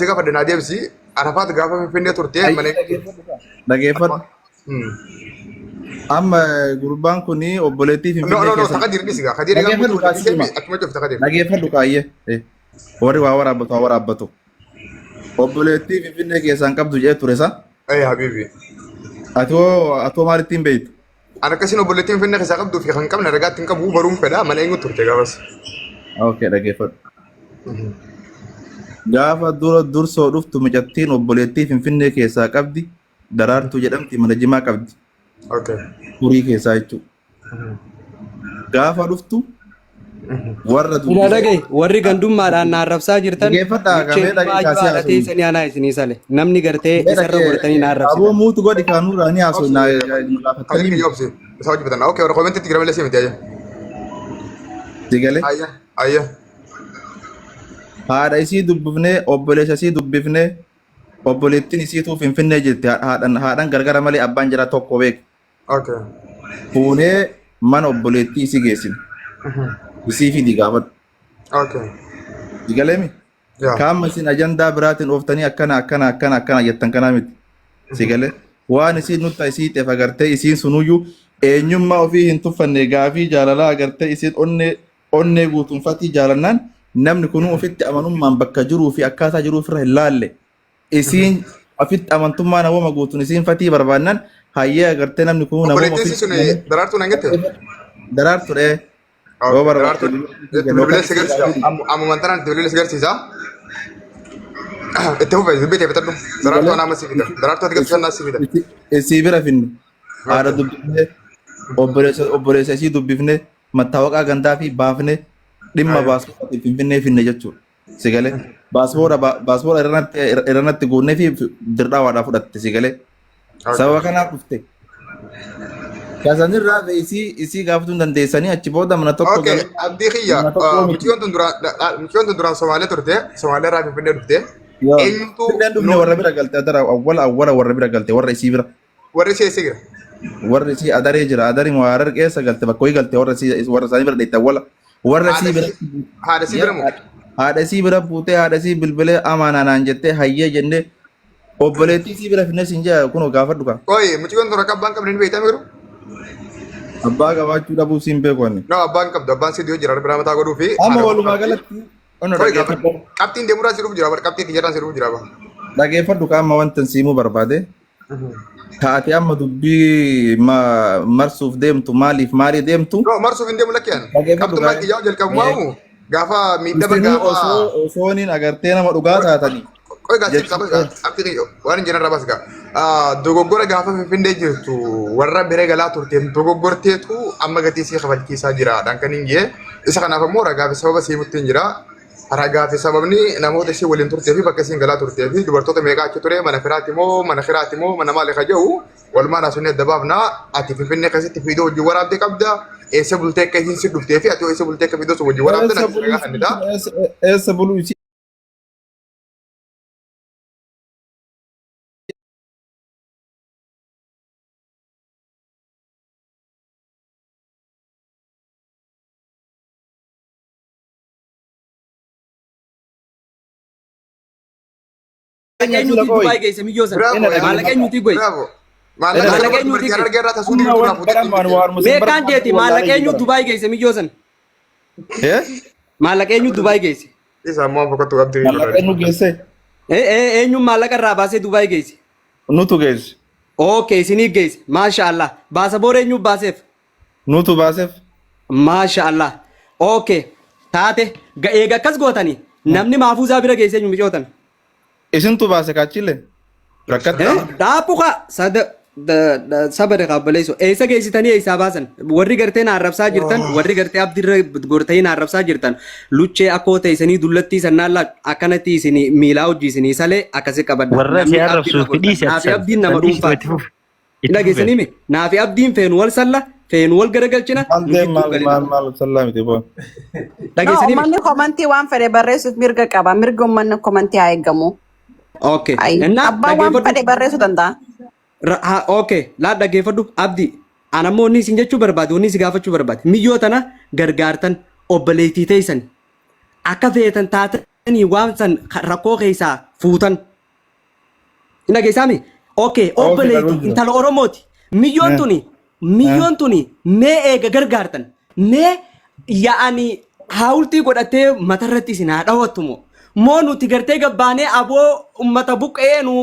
si gaafadhe naa deebisi. Arafaat gaafa Finfinnee turte Ayyee mana dhageeffadhu kaa. Dhageeffadhu. Amma gurbaan kun obboleettii No, Finfinnee no, no, keessa. Kadir dhisi gaa. Kadir egaa Dhageeffadhu mutu kaa si hima. achuma cufta Kadir. Dhageeffadhu kaayyee. Eh, Warri waa waraabbatu waa waraabbatu. Obboleettii Finfinnee keessaan qabdu jedhee ture sa. Ee habibi. Ati hoo ati hoo maalittiin beektu? Ani akkasiin obboleettii Finfinnee keessaa qabduu fi kan qabne ragaa ittiin qabu baruun fedha mana eenyu turte gaafas. Okay dhageeffadhu. Gaafa dura dursoo dhuftu mucattiin obboleettii Finfinnee keessaa qabdi. Daraartuu jedhamti mana jimaa qabdi. Okay. Furii keessaa jechuudha. Gaafa dhuftu warra Ina dubbise. dhagaye warri gandummaadhaan na arrabsaa jirtan Dhageeffadhaa lucheen gamee dhagee ilmaa kaasee haadha haasofnu. teessanii anaa isinii sale namni gartee Mee isarra dhagee gortanii na aboo arrabsitan. muutu godhi kaanuurraa ni haasofna Obsi. Kadir laafattanii kiyya obsi. Isa hojii bitanna. Okay, warra koomentiitti jira malee si miti ayya. sigale. Ayya, ayya. Haadha isii dubbifnee obboleessa isii dubbifnee obboleettiin isiituu finfinnee jirti haadhan haadhan gargara malee abbaan jira tokko beek. Okay. Fuunee mana obboleettii isii geessine. Isii fidi gaafadhu. Okay. Sigaleemi. Yaa. Kaamma isin ajandaa biraatiin ooftanii akkana akkana akkana akkana jettan kanaa miti. Sigale. Waan isiin nutta isii xeef agartee isiin sunuyyuu eenyummaa ofii hin tuffanne gaafii jaalalaa agartee isiin onnee onnee guutuun fatii jaalannaan namni kunuu ofitti amanummaan bakka jiruu fi akkaataa jiruu ofirra hin laalle. Isiin ofitti amantummaa namooma guutuun isiin fatii barbaannan hayyee agartee namni kunuu namooma Obboleettiin ofitti sun amanee daraartuu nan jette? daraartu dhee yoo Okay, barbaadde daraartuu bilbilee si agarsiisa. Ammumaan tanaan itti bilbilee si agarsiisa. Itti fufe dubbii ta'e bitadhu. Daraartuu anaa amma si fida. Daraartuu ati galtu sanaa si fida. Isii bira finne haadha Okay. dubbifne obboleessa obboleessa isii dubbifne mattaawaqaa gandaa fi baafne dhimma Ayyo. baaspoortii finfinnee finne jechuudha. Si galee baaspoora baaspoora irranatti irranatti guunnee fi dirqaawaadhaa fudhatte si galee Okay. sababa kanaaf dhufte. Kasanirraa isii isii gaafatuu hin dandeessanii achi booda mana tokko Okay, galee abdii kiyya mana tokko miti. mucayyoon tun duraan mucayyoon tun duraan Somaalee turte Somaalee irraa Finfinnee dhufte. Yoo Eenyutu Finfinneen dhufne warra bira galte adara awwala awwala warra bira galte warra isii bira. Warri ishee eessa jira? Warri isii adaree jira adarii moo harar keessa galte bakka wayii galte warra isii warra isaanii bira dheette awwala warra Haadha isii bira isii haadha isii bira moo? haadha isii bira buutee haadha isii bilbilee amaanaa naan jettee hayyee jennee obboleettii isii bira finnee siin jaa kunoo gaafadhu kaa. Qoyi mucayyoon tun akka abbaan qabne ni beektaa garuu? Abbaa qabaachuu dhabuu siin beeku ani. No abbaan qabdu abbaan si du'ee jira biraa mataa godhuu fi Amma haadha walumaa qabdi. galatti ono Qoyi gaafa dhaggeeffadhu qabxiin deemurraa si dhufu jira bara qabxiin kiyyarraan si dhufu jira bara. dhaggeeffadhu kaa amma wanta siimuu barbaade. Taate amma dubbii marsuuf deemtu maaliif maalii deemtu No marsuuf hin deemu lakkee ani. dhaggeeffadhu Qabxummaa kaa. kiyyaa jalqabumaamu gaafa miidhama Isinuu gaafa osoo osooniin agartee nama dhugaa taatanii Qoy gaa siif jechuun qaba qabxii kiyya waan hin jirre baas gaa. Dogoggora gaafa Finfinnee jirtu warra bira galaa turteen dogoggorteetu amma gatii sii kafalchiisaa jira dhaan kan hin jee isa kanaaf ammoo ragaa fi sababa sii muttiin jira. Ragaa fi sababni namoota ishee waliin turtee fi bakka isheen galaa turtee fi dubartoota meeqaa achi ture mana firaati moo mana kiraati moo mana maali ka jedhu walumaan haasofnee adda baafna ati Finfinnee keessatti fiidoo wajjin waraabdee qabda eessa bultee akka isiin si dhuftee fi ati eessa bultee akka fiidoo sun wajjin waraabde eessa natti buluu ragaa kennita. eessa buluu isii Maallaqa eenyuti Dubaay geesse miyyoo sana? Bravo, Ina Maallaqa eenyuti goe? Bravo. Maallaqa Maallaqa sababa eenyuti dubartii geesse? harargee irraa tasuu Amma diimtuu irraa waan fuutee baran waan ittiin waan musin Meeqaan jeeti maallaqa eenyu Dubaay geesse miyyoo sana? Eh? Maallaqa eenyu Dubaay geesse? Isa ammoo boqotu qabdi. Maallaqa eenyu geesse? Eenyuun maallaqa irraa baasee Dubaay geesse? Nutu geesse. Okay, isiniif geesse. Maasha Allah. Baasaboora eenyuuf baaseef? Nutu baaseef. Maasha Allah. Okay. Taate eega akkas gootanii namni maafuuzaa bira geessee eenyu micootan? Isintu baase kaachille. Rakkatta. Eh? Dhaabbu kaa sada sabada kaabaleessu eessa geessitanii eessaa baasan warri gartee na arrabsaa jirtan warri gartee abdirra gortanii na arrabsaa jirtan luchee akkoo teessanii dullattii sannaan laa akkanatti isin miilaa hojii isinii salee akkasi qabadha Warra namni si arrabsuuf abdirra gortan dhiisi ati naafi san. abdiin nama San dhiisi dhuunfaati itti fufi. Hin Itti fufi. dhageessanii mi naafi abdiin feenu wal salla feenu wal garagalchina Maal nu ta'e gidduu maal galina maal maal sallaa miti boo. No, dhageessanii mi uummanni komantii waan fedhe barreessuuf mirga qaba. Mirgi uummanni komantii haa eegamu. okay Ayi. innaa Abbaan waan dhageeffadhu fedhe barreessuu danda'a. Okay, laa dhaggeeffadhu Abdi. An ammoo inni isin jechuu barbaade, wanni isin gaafachuu barbaade. Miyyoo tana gargaartan obboleettii teessan akka feetan taatanii sanii waan san rakkoo keessaa fuutan. Hin dhageessaami? Okay, Okay, obboleetti dhaga'u jira. intala Oromooti. Miyyoon tuni, miyyoon tuni mee eega gargaartan, mee yaa'anii haawultii godhattee matarratti isin haa dhawattu moo? Moo nuti gartee gabbaanee aboo ummata buqqee nu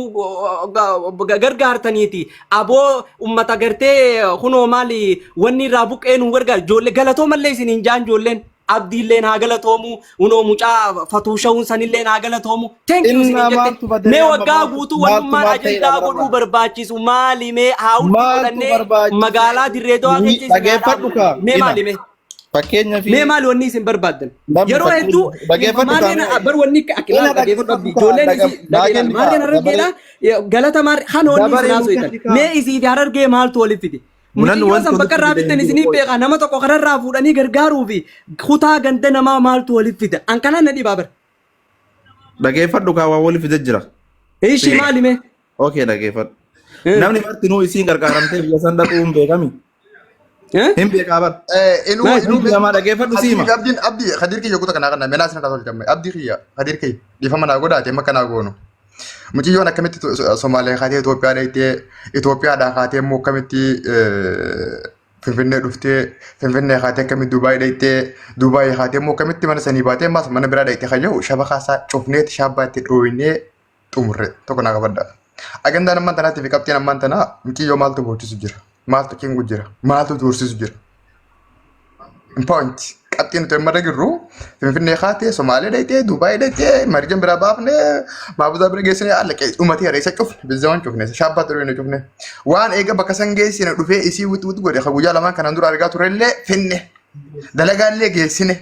gargaartaniiti. Aboo ummata gartee kunoo maali wanni irraa buqqee nu gargaar ijoollee galatoomallee isin hin jaan ijoolleen. Abdiilleen haa galatoomu, unoo mucaa fatuushawuun sanilleen haa galatoomu. Thank you Innaa isiniin jette. maaltu badee Mee amma waggaa maaltu guutuu maaltu wannummaan maal ta'edha ajandaa godhuu barana? barbaachisu maali mee haawultii Maaltu godhannee barbaachise? magaalaa Dirree Dawaa keessa isin haa Dhageeffadhu dhaabnu. kaa Mee ina maali mee? fakkeenya fi Mee maali wanni isin barbaaddan? namni Yeroo hedduu fakkeenya dhageeffadhu kaa maarreen mee bar wanni akka ina ilaal dhageeffadhu dhageeffadhu abdii kaa ijoolleen isii naa dhageeffadhu kenni kaa maarreen dabaree harargeedha galata maarree kan wanni isin dabaree nu haasoftan kenni kaa mee isii fi harargee maaltu walitti fide? Munanni Mucayyoo wanti san bakka walitti irraa fide bittan hin jiru isiniif qoy. beekaa nama tokko kararraa fuudhanii gargaaruu fi kutaa ganda namaa maaltu walitti fida? An kanaan na dhibaa bara. Dhageeffadhu kaa waan walitti fide jira. Ishii maali mee? Okay dhageeffadhu. Namni martinuu isiin gargaaramtee biyya san dhaquu hin beekami. Hin beekaa bar. Inuu Maal? inuu Hundi namaa dhageeffadhu Khadiir siima. fi abdiin abdii Khadiir kiyya kuta kanaa kana melaa sinirraa tolchame abdii kiyya Khadiir kiyya dhiifama naa godhaate amma kanaa goonu. Mucayyoon akkamitti Somaaliyaa kaatee Itoophiyaa dhaqxee Itoophiyaadhaa kaatee immoo akkamitti Finfinnee dhuftee Finfinnee kaatee akkamitti Dubaay dhaqxee Dubaay kaatee immoo akkamitti mana sanii baatee ammas mana biraa dhaqxee kan jiru shabakaa isaa cufneeti shaabbaa itti dhooynee xumurre tokko naa qabadha. Agandaan ammaan tanaatti fi qabxiin ammaan tanaa mucayyoo maaltu boochisu jira? Maaltu cinqu jira? Maaltu doorsisu jira? Point. Qabxiin nuti amma irra jirru Finfinnee kaatee Somaalee dhaqxee Dubaay dhaqxee Marjan biraa baafnee Maabuzaa bira geessine haala dhumatee isa cufne bizzawan cufne isa shaabbaa ture cufne. Waan eega bakka san geessine dhufee isii wit wit godhe ka guyyaa lamaan kanaan dura argaa turellee finne. Dalagaallee geessine.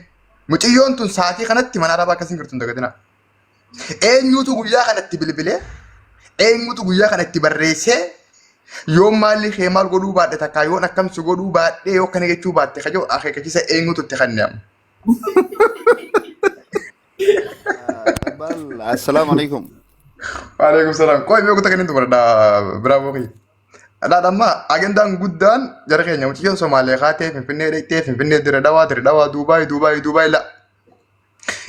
Mucayyoon tun sa'aatii kanatti mana arabaa akkasiin jirtu hin dagatinaa. Eenyutu guyyaa kanatti bilbilee eenyutu guyyaa kanatti barreessee yoon maalli kee maal godhuu baadhe takkaa yoon akkam si godhuu baadhee yoo akkana jechuu baatte kajoo akeekkachiisa eenyutu itti kenne amma. Bal, assalamu alaikum. Waalaikum salaam. Qoy mee kutaa kennitu baradha biraavoo kiyya. Dhaadha amma agendaan guddaan jara keenya mucayyoon Somaaliyaa kaatee Finfinnee dhaqxee Finfinnee dire dhawaa dire dhawaa Duubaay Duubaay Duubaay la.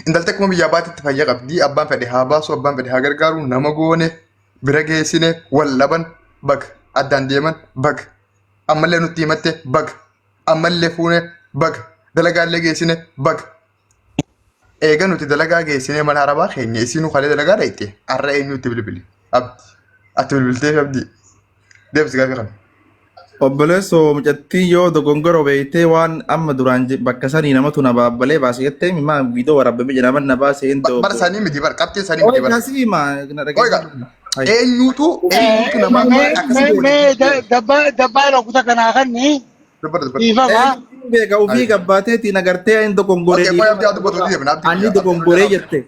Intalti akkuma biyyaa baatetti fayya qabdi. Abbaan fedhe haa baasu, abbaan fedhe haa gargaaru. Nama goone bira geessine wal dhaban baga. Addaan deeman baga. Ammallee nutti himatte baga. Ammallee fuune baga. Dalagaallee geessine baga. Eega nuti dalagaa geessine mana arabaa keenya isinuu kalee dalagaa dhayxe har'a eenyutti bilbili? Abdi. Ati bilbiltee abdi. Deebisi gaafii kana. Obboleessoo mucattii yoo dogongoro beektee waan amma duraan bakka sanii namatu na baabbalee baase jettee maa viidiyoo waraabame jedha man na baase hin Bar sanii miti bar qabxiin sanii miti Oye bar. kasii ma na Oye dhageeffadhu. Hai. eenyutu eenyutu nama Mee akkasii mee godhe. mee dabbaa kuta kanaa kanni Dubbadhu dubbadhu. dhiifama. Eenyutu beeka ofii gabbaateetiin agartee hin dogongoree Okay, qoy dhiifama abdii haa dubbatu deemna abdii Anni kiyya. dogongoree jette.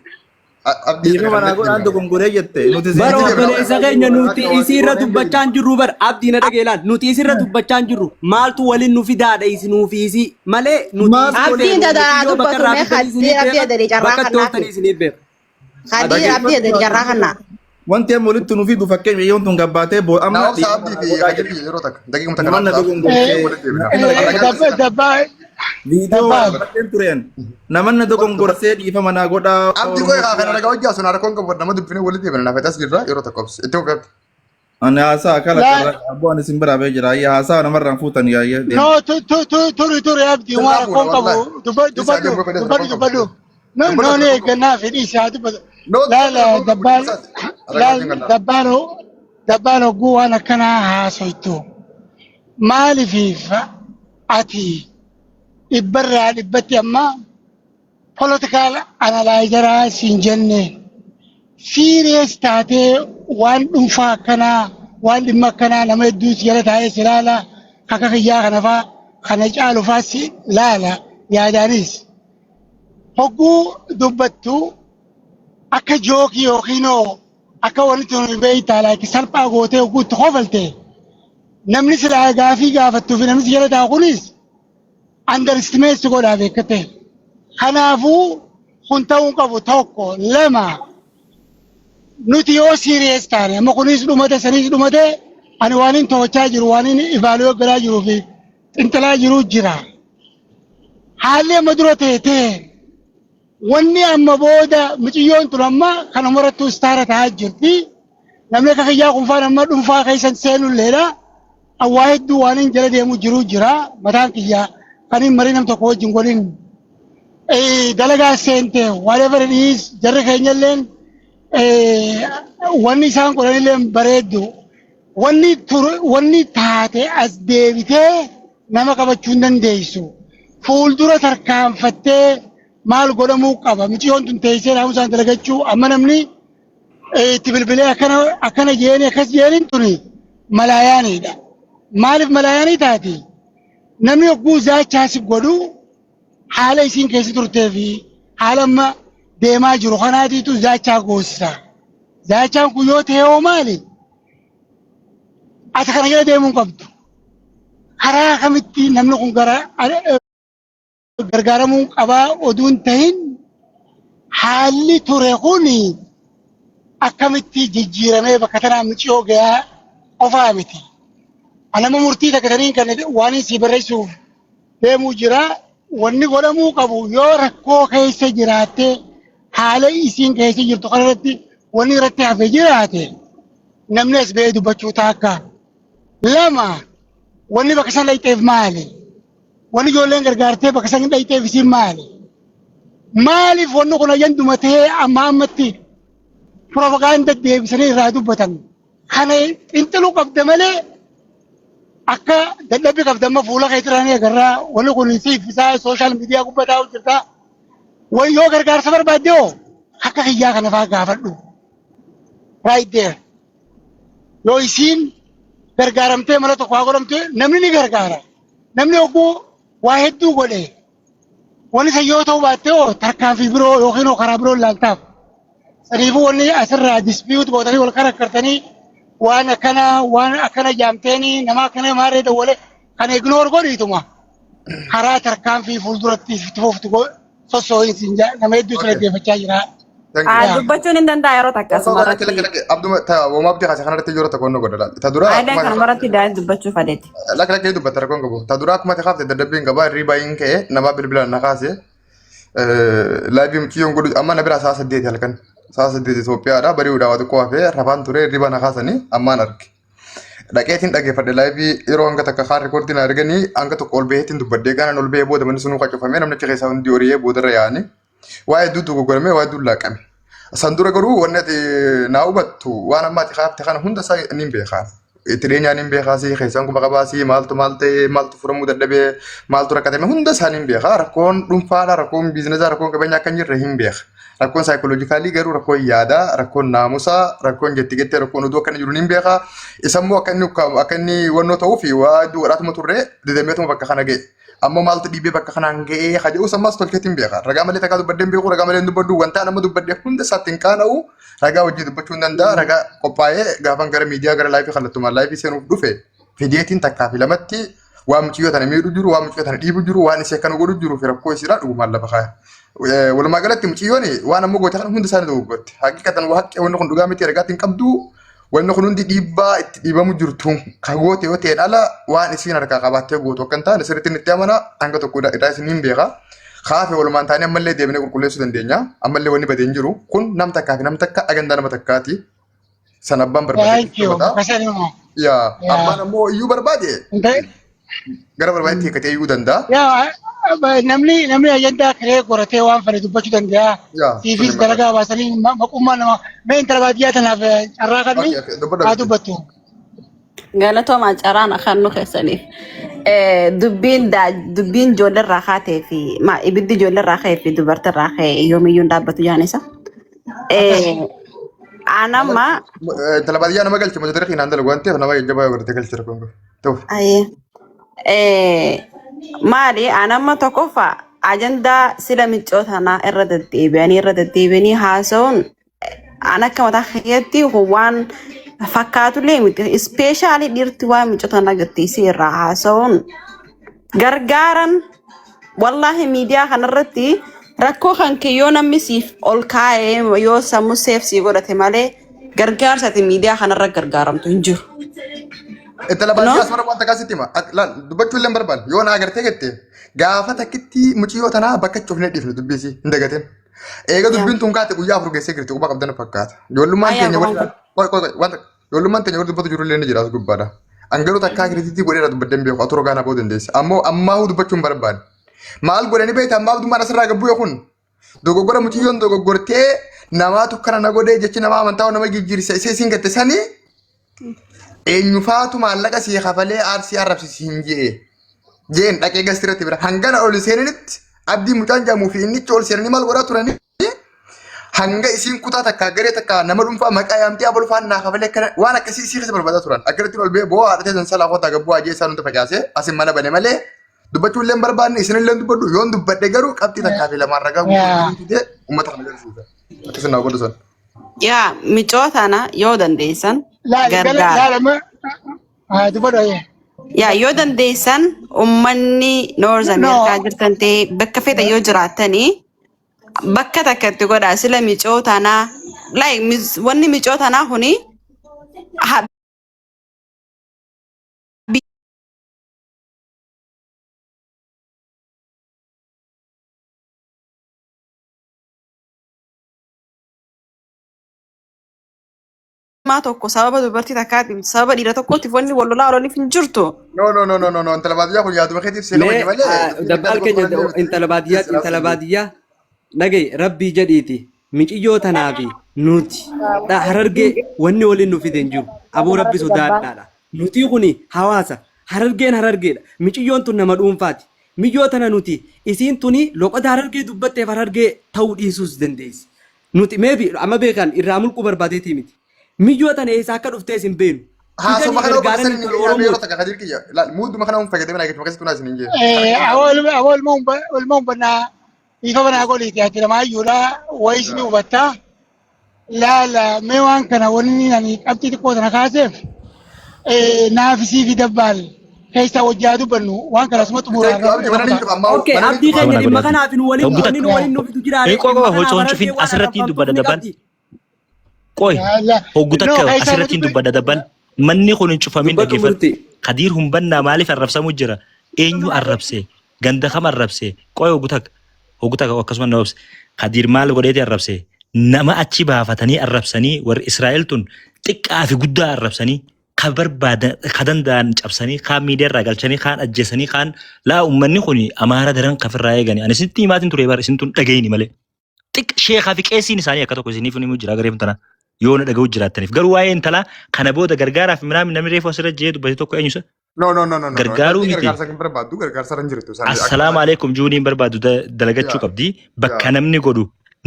Abdii Dhiifama naa godhaan dogongoree jette. Nuti Bara Itti deemna. obboleessa keenya nuti isiirra dubbachaa hin jirru bara abdii na dhagee laal nuti isiirra dubbachaa hin jirru maaltu waliin nu fidaadha isinuu fi isii malee nuti Maaltu isii Abdiin feenu dadaraa mucayyoo bakka dubbatu irraa mee fidan isiniif Khadiir abdii beeka adadee carraa bakka itti kannaafi. ooftan isiniif beeka. Khadiir abdii adadee carraa kannaa. Wanti amma walitti nu fidu fakkeenya yoon tun gabbaatee boo Na amma obsa dhiifama abdii naa fi godhaa Khadiir jette. kiyya yeroo takka. Daqiiquma takka na Namanna obsa abdii. dogongortee Walitti deebina. namanna Dabbaa viidiyoo dabbaa waraabbateen tureen namanna dogongorsee dhiifama naa godhaa Abdii Oromoo qoy kaa kana kiyya. ragaa hojjaa sun rakkoon qabu nama dubbinee walitti deebina naaf as jirra yeroo takka obsi. Itti fufi abdii. Ani haasaa kala laa carraa abboo ani isin biraa bee jira ayya haasaa namarraan fuutan yaayya deema. no tu tu tu turi turi abdii Sirraa waan fuuna rakkoon qabu wallahi. dubbadhu Isaa dubbadhu deemuu fedhe dubbadhu rakkoon qabu. dubbadhu no Dubbadhu no ni rakkoon qabu. eeggannaa fi dhiisi haa dubbatu No laala rakkoon qabu dabbaan dhiisaati. Ragaa laal wajjin kan dabbaan dabbaan hogguu waan akkanaa haasoytu maaliif ati dhibbarraa dhibbatti amma political analyzeraa siin jenne serious taatee waan dhuunfaa akkanaa waan dhimma akkanaa nama hedduu si jala taa'ee si laala akka kiyyaa kana faa kana caalu faa si laala yaadaanis hogguu dubbattu akka joke yookiin akka wanti tun beektaa like salphaa gootee hogguu itti kofalte namni silaa gaafii gaafattuu fi namni si jala taa'u kunis underestimate si godhaa beekkate. Kanaafuu kun ta'uu qabu tokko lama nuti yoo serious taane amma kunis dhumate sanis dhumate ani waan hin to'achaa jiru waan hin evaluate godhaa jiruu fi xinxalaa jiru jira. Haalli amma dura ta'e ta'e Wanni amma booda miciyyoon tun amma kanuma irrattuu istaara ta'aa jirti. Namni akka kiyyaa kun faan amma dhuunfaa keessan seenulleedha. Awwaa hedduu waan hin jala deemu jiru jira. Mataan kiyyaa kan hin marii nam tokko wajjin godhin dalagaa seente, whatever it is, jarri keenyalleen wanni isaan godhanillee bareeddu. Wanni ture, wanni taate as deebitee nama qabachuu hin dandeessu. Fuuldura tarkaanfattee maal godhamuu qaba? Miciyyoon tun teessee naamusaan dalagachuu amma namni itti bilbilee akkana akkana jeeni akkas jeeniin tuni malaayaaniidha. Maaliif malaayaanii taati? Namni hogguu zaachaa si godhu haala isiin keessa turtee fi haala amma deemaa jiru kanaatiitu zaachaa goosisa. Zaachaan kun yoo ta'e hoo maali? Ati kana jala deemuu hin qabdu. Karaa kamitti namni kun gara gargaaramuu qabaa oduu hin tahin, haalli ture kun akkamitti jijjiiramee bakka tanaa miciyoo gayaa qofaa miti. Anama murtii takka taniin kan waan sii barreessuuf deemuu jira. Wanni godhamuu qabu, yoo rakkoo keessa jiraatte, haala isiin keessa jirtu kanarratti wanni irratti hafe jiraate, namni as ba'ee dubbachuu taakka. Lama, wanni bakka san dhayxeef maali? Wanni ijoolleen gargaartee bakka san dhayxeef isiin maali? Maaliif wanni kun ayyanduma ta'ee amma ammatti propagaanda deebisanii irraa dubbatan? Kana xinxaluu qabda malee akka dadhabbii qabda amma fuula keetirraa ni agarraa. Wanni kun siif isaa social media gubbaa taa'u jirta. Wani yoo gargaarsa barbaadde hoo akka kiyyaa kana fa'aa gaafadhu. Right there. Yoo isiin gargaaramtee mala tokko haa godhamte, namni ni gargaara. Namni hogguu waa hedduu godhe, wanni san yoo ta'uu baatte hoo tarkaanfii biroo yookiin hoo karaa biroo ilaaltaaf. Saniifuu wanni asirraa dispute gootanii wal karakkartanii waan akkana waan akkana jaamteenii nama akkana maarree dawwale kana ignore godhiituma karaa tarkaanfii fuulduratti itti fuftu sossoo'insi hin nama hedduu dhaggeeffachaa jira. Thank you. Ah, dubbachuun hin danda'a yeroo takka asuma Lakki lakki irratti. Lakki abduma ta wama abdii kaase kanarratti yeroo tokko nu godha laal. Ta dura Ayileen akkuma kanuma irratti daa'im dubbachuu fadeeti. Lakki lakki dubbatta, rakkoon qabu. Ta dura akkuma ati kaafte dadhabbiin qabaa, hirriibaa hin ka'e, namaa bilbilaan na kaase. Live mucayyoon godhu amma na bira sa'a 8 halkan. Sa'a 8 Itoophiyaadha, bari'uudhaa waa xiqqoo hafee rafaan ture, hirriibaa na kaasanii ammaan arge. Dhaqeetiin dhaggeeffadhe live, yeroo hanga takka kaan record na arganii hanga tokko ol baheetiin dubbadhee, gaanaan ol bahee booda manni sunuu qacufamee, namni achi keessaa hundi horiyee boodarra yaa'anii. Waa hedduu dogoggorame, waa hedduu laaqame. San dura garuu wanni ati naa hubattu, waan amma ati kaafte kana hunda isaa ni beekaa. Itti dhiyeenyaan hin beekaa, si keessaan kuma qabaasi, maaltu maal ta'e, maaltu furamuu dadhabee, maaltu rakkatame, hunda isaa ni beekaa. Rakkoon dhuunfaadha, rakkoon business, rakkoon qabeenya akka hin jirre hin beeka. Rakkoon psychological garuu, rakkoon yaadaa, rakkoon naamusaa, rakkoon jetti gettee, rakkoon oduu akka inni jiru ni beekaa. Isa immoo akka inni wannoo ta'uu fi waa hedduu godhaatuma turre, didameetuma bakka kana ga'e. Ammoo maaltu dhiibee bakka kanaan ga'ee ka jedhus ammas tolcheetiin beeka. Ragaa malee takkaa dubbadhee hin beeku, ragaa malee hin dubbadhu. Wanta nama dubbadhe hunda isaatti hin qaana'u. Ragaa hojii dubbachuu hin danda'a. Ragaa qophaa'ee gaafan gara miidiyaa, gara live kallattumaan live seenuuf dhufe fideetiin takkaa fi lamatti waan mucayyoo tana miidhu jiru, waan mucayyoo tana dhiibu jiru, waan isii akkana godhu jiru fi rakkoo isiidhaa dhugumaan lafa kaaya. Walumaa galatti mucayyoon waan ammoo goote kana hunda isaanii dogoggorte. Haqiqatan waa haqqee wanni kun dhugaa miti, ragaatti hin qabdu. Wanni kun hundi dhiibbaa itti dhiibamu jirtu ka goote yoo ta'een ala waan isiin harkaa qabaattee gootu akka hin taane sirriitti itti amana, hanga tokko irraa isin hin beeka. Kaafe walumaan taanee ammallee deebinee qulqulleessuu dandeenya. Ammallee wanni badee hin jiru. Kun nam takkaa fi nam takka agandaa nama takkaati. San abbaan barbaade Thank you. dubbata. Bakka immoo. Yaa Yaa. abbaan ammoo iyyuu barbaade gara barbaadetti hiikkatee iyyuu danda'a. Yaa, namni ajandaa kiree qoratee waan fedhe dubbachuu danda'a. Yaa Siifis suni dalagaa baasanii maqummaa nama mee intala baadiyyaa tanaaf carraa kanni Okay, dubbadha haa bitti. dubbattu. Galatoomaa carraan akan nu keessaniif. Dubbiin ijoollee irraa kaatee fi ibiddi ijoollee irraa ka'ee fi dubartii irraa ka'e yoomiyyuu hin dhaabbatu jaanisa. Akkas. Anamma Intala baadiyyaa nama galche mata duree kanaan dalagu waan ta'eef nama jajjabaa yoo godhate galche rakkoon qabu. Ta'u. Ayyee. Maali, anamma tokkoffaa ajandaa sila miccoo tanaa irra deddeebi'anii haasa'uun an akka mataa kiyyaatti waan fakkaatullee miti. Especially dhiirti waan miccoo tanaa gattiisii irraa haasa'uun gargaaran, wallaahi miidiyaa kanarratti rakkoo kan kee yoo namni siif ol kaa'ee, yoo sammuu seef sii godhate malee gargaarsa ati miidiyaa kanarra gargaaramtu hin jiru. Intala No? baadiyyaa asmara wanta kaasitti hima. Laal, dubbachuu illee hin barbaanne. Yoo na agartee jette gaafa takkitti mucayyoo tanaa bakka cufnee dhiifne dubbisi hin dagatin. Eega dubbiin tun kaate guyyaa 4 geessee jirti quba qabdan fakkaata. Ijoollummaan Ayyaa teenya qubaan warri qoy qoy qoy wanta ijoollummaan teenya warri dubbatu jirullee ni jira as gubbaadha. An garuu takkaa kiritiitii godheera dubbadden beeku atu rogaa na ba'uu dandeessa. Ammoo ammaahuu dubbachuu hin barbaanne. Maal godhani beekta ammaa abdummaan asirraa gabbuu kun dogoggora mucayyoon dogoggortee namaatu kana na godhee jechi namaa amantaa nama jijjiirsa isee siin gatte sanii eenyufaatu maallaqa sii kafalee aarsii arrabsisi hin je'e. Jeen dhaqee gastirratti bira hangana ol seenanitti abdii mucaan jedhamuu fi innichi ol seenanii maal godhaa turanii hanga isiin kutaa takka garee takka nama dhuunfaa maqaa yaamtee abalu faan naa kafalee akkana waan akkasii isii keessa barbaadaa turan. Akkanatti ol ba'ee boo'aa haadhatee san salaa kootaa gabbuu ajee isaan hunda facaasee asin mana bane malee dubbachuu illee hin barbaanne isin illee dubbadhu yoon dubbadhe garuu qabxii takkaa fi lamaan ragaa guutuu fidee uummata kana agarsiisa. Akkasii naa godhu san. Yaa micoo tana yoo dandeessan Laali gala gargaara. laala ma haa dubbadhu ayyee. Yaa yoo dandeessan ummanni Noorz No Ameerikaa jirtan ta'e bakka fedha yoo jiraattanii bakka takka itti godhaa sila micoo tanaa like wanni micoo tanaa kuni maa tokko sababa dubartii takkaatiin sababa dhiira tokkootiif wanni wal lolaa oolaniif hin jirtu. No no no no no no intala baadiyyaa kun yaaduma keetiif seera Mee wajji malee dubbii dabbaal gaddaa keenya tokko malee intala baadiyyaa intala baadiyyaa dhagaye rabbii jedhiiti miciyyoo tanaa fi nuti dha harargee wanni waliin nu fide hin jiru aboo rabbi sodaadhaadha nuti kuni hawaasa harargeen harargeedha miciyyoon tun nama dhuunfaati miyyoo tana nuti isiin tuni loqoda harargee dubbatteef harargee ta'uu dhiisuus dandeessi nuti maybe amma beekan irraa mulquu barbaadeetii miti miyyoo tana eessaa akka dhuftees hin beenu Haasoma fidanii kana bakka gargaaranii sanii intala hin yeroo oromooti takka kadir kiyya laal muuduma kana hun fayyadamina jechuudha akkasitti tunaa isin hin jee. Awwal ilma humbannaa ifa banaa goliiti ati lamaayyuudha wayis ni hubattaa. Laala mee waan kana wanni ani qabxii xiqqoo tana kaaseef naafisii fi dabbaal keessaa wajjaa dubbannu waan kana asuma xumuraa Thank you abdi mana ni irra cufa ammaa Okay, mana ni abdii cufa. keenya Mana dhimma godhati. kanaaf nu waliin Hoggu wanni nu takka. waliin nu fidu jiraare Qoy dhimma qoy kanaaf hocoon harargee cufin waan asirratti arrabfamtuuf dubbadha ni dabbal. qabdi. Qoy hoggu No takka keessaa nu asirratti dubbi dubbadha dabbal. Manni kun hin cufamin Dubbadhu dhaggeeffadhu. murti. Kadiir humbannaa maaliif arrabsamu jira? Eenyu arrabse? Ganda kam arrabse? Qoy hoggu takka. Hoggu takka akkasuma na obse. Kadiir maal godheeti arrabse? Nama achi baafatanii arrabsanii warri Israa'el tun xiqqaa fi guddaa arrabsanii ka barbaadan ka danda'an cabsanii kaan miidiyaa irraa galchanii kaan ajjeesanii kaan laa uummanni kun amaara daran kafirraa eegani. Ani isinitti himaatiin ture bara isin tun dhagayini malee. Xiqq sheekaa fi qeessiin isaanii akka tokko isiniif ni jira garee tana yoo na dhaga'u jiraattaniif. Garuu waa'ee intalaa kana booda gargaaraaf minaamin namni reefu asirra jee dubbate tokko eenyu isa No no no no no no. gargaaruu Intalli miti. gargaarsa hin barbaaddu gargaarsa irra hin jirtu isaan akka Assalaamu alaikum juuniin barbaadu dalagachuu yaa qabdi. Bakka yaa namni godhu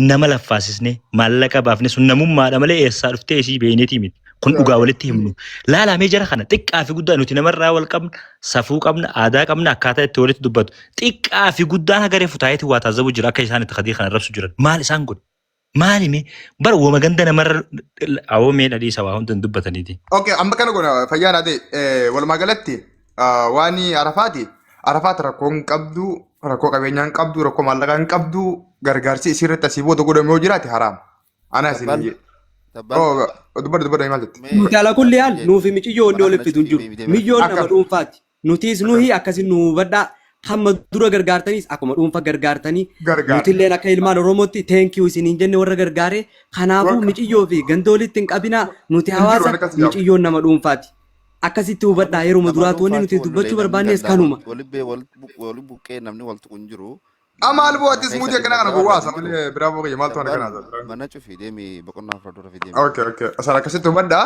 nama laffaasisne maallaqa baafne sun namummaadha malee eessaa dhuftee isii beeyneetii miti. Kun yaa dhugaa walitti himnu. Laalamee jara kana xiqqaa fi guddaa nuti namarraa wal qabna, safuu qabna, aadaa qabna, akkaataa itti walitti dubbatu. Xiqqaa fi guddaan haga reefu taayeeti waa taazzabu jira akka isaan itti kadii kana arrabsu jiran. Maal isaan godhe? Maali mee? Bara wama ganda namarra awoo mee dhadhiisa waa hunda hin dubbataniiti. Okay, amma kana goona fayyaa naa ta'e walumaa galatti waan Arafaati. Arafaat rakkoo hin qabdu, rakkoo qabeenyaa hin qabdu, rakkoo maallaqaa hin qabdu, gargaarsi isii irratti asii booda godhame yoo jiraate haraam. Ana isin hin Dabbal, jedhe. dabbal, Oh, dubbadhu dubbadhu maal jette? mee Nuti ala kulli haal gaafii nuufi miciyyoo wanni mana waliif kana fidu hin cufii jiru. deebitee mana Miyyoon nama Akkam dhuunfaati. Nutiis akkam nuhi akkasi nu hubadhaa. Hamma dura gargaartaniis akkuma dhuunfa gargaartanii gargaar. nutilleen akka ilmaan Oromootti thank you isiniin jenne warra gargaare. Kanaafuu Warra miciyyoo fi ganda walitti hin qabinaa. Nuti hin jiru hawaasa waan akkas jedhamu. miciyyoon nama dhuunfaati. Akkasitti hubadhaa Nama yeruma nama duraatu wanni dhuunfaatu nuti wal lolee dubbachuu namni barbaannes gandaa kanuma. wal wali bee wal buqqee namni wal tuqu hin jiru. Amaal Namni boo kana atis keessa muudii dhimma akkana kana biraa gowwaa wal haasa hin jiru. malee biraa boo kiyya maaltu ana Dabbal kana haasa. mana cufii deemi boqonnaa afur dura fi deemi. Okay, okay. Asaan akkasitti hubadhaa.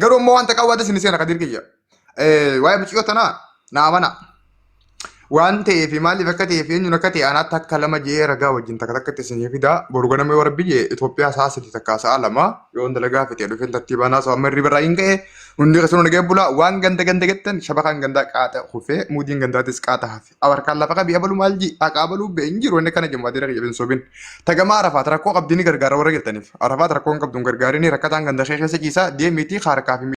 Garuu immoo wanta qabu isin seena kadir kiyya. Waa'ee mucayyoo tanaa na amana. Waan ta'eef maaliif akka ta'eef eenyuun akka ta'e anaatti akka lama jee ragaa wajjin takka takkatti isin fidaa. Boru ganama yoo rabbi jee Itoophiyaa sa'a 3 takka sa'a 2 yoo dalagaa fixee dhufeen tartiibaan haasa'u amma hirriba irraa hin ka'e hundi keessanuu nagee bula waan ganda ganda jettan shabakaan gandaa qaaxa kufee muudiin gandaatis qaaxa hafe. Abarkaan lafa qabi abalu maal ji haqa abaluu be hin jiru inni kana jemma dira kiyya bin sobin. Tagamaa Arafaat rakkoo qabdi ni gargaara warra jettaniif. Arafaat rakkoo hin qabdu hin gargaarini rakkataan ganda kee keessa ciisaa deemiitii harkaa fi